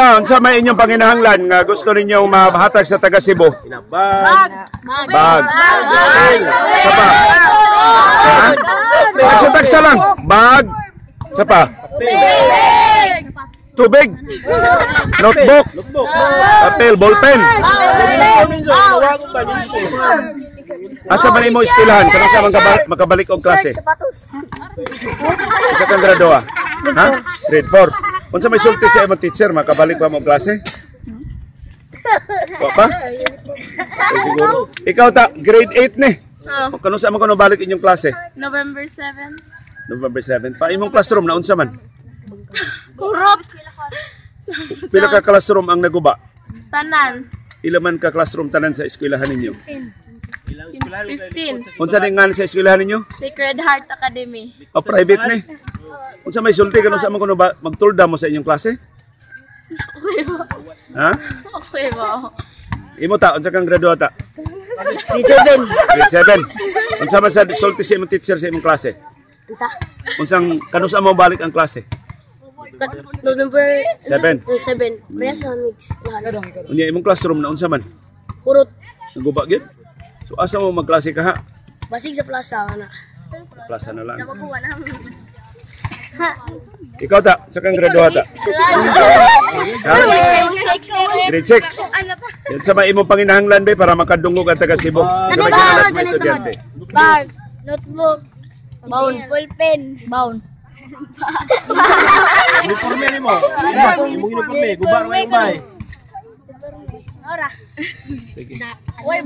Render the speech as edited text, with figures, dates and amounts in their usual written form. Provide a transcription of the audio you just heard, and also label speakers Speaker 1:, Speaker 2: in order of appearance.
Speaker 1: ta, unsa may inyong panginahanglan nga gusto ninyong mahatag sa taga Cebu?
Speaker 2: Bag.
Speaker 1: Bag. Sa pa? Ha? Tagsa-tagsa lang. Bag. Sa pa? Tubig. Notebook.
Speaker 2: Notebook.
Speaker 1: Papel, ballpen. Asa man imo eskwelahan? Kanang sa makabalik og klase?
Speaker 3: Sapatos.
Speaker 1: Isa kang graduwa? Ha? Grade 4. Unsa may sulti sa imong teacher, makabalik ba mo og klase? Wa pa? Ay, siguro. Ikaw ta, grade 8 ni.
Speaker 4: Oh.
Speaker 1: Kano sa man kuno balik inyong klase?
Speaker 4: November 7.
Speaker 1: November 7. Pa imong classroom na unsa man?
Speaker 4: Kurot.
Speaker 1: Pila ka classroom ang naguba?
Speaker 4: Tanan.
Speaker 1: Ila man ka classroom tanan sa eskwelahan ninyo?
Speaker 4: 15.
Speaker 1: Unsa ning ngalan sa eskwelahan ninyo?
Speaker 4: Sacred Heart Academy.
Speaker 1: O private ni? Unsa may sulti kano sa man kuno ba magtulda mo sa inyong klase?
Speaker 4: Okay ba?
Speaker 1: Ha?
Speaker 4: Okay ba?
Speaker 1: Imo ta, unsa kang graduata?
Speaker 3: Grade 7.
Speaker 1: Grade 7. Unsa man sa sulti sa imong teacher sa imong klase?
Speaker 3: Unsa?
Speaker 1: Unsang kanus mo balik ang klase?
Speaker 3: November
Speaker 1: 7.
Speaker 3: 7. Parehas sa mix.
Speaker 1: Unya imong classroom na unsa man?
Speaker 3: Kurot.
Speaker 1: Naguba gyud. So asa mo magklase ka ha?
Speaker 3: Basig sa plaza ana.
Speaker 1: Sa plaza na lang. Ikaw ta, sa kang graduata? Ha? Grade 6. Yan sa may imong panginahanglan be para makadungog ang taga Cebu. Sa may kinahanglan sa mga estudyante.
Speaker 3: Bag, notebook, bound, ballpen, bound.
Speaker 2: Uniforme nimo. Imong uniforme, gubar mo yung bay.
Speaker 3: Ora.
Speaker 1: Sige.
Speaker 3: Uy,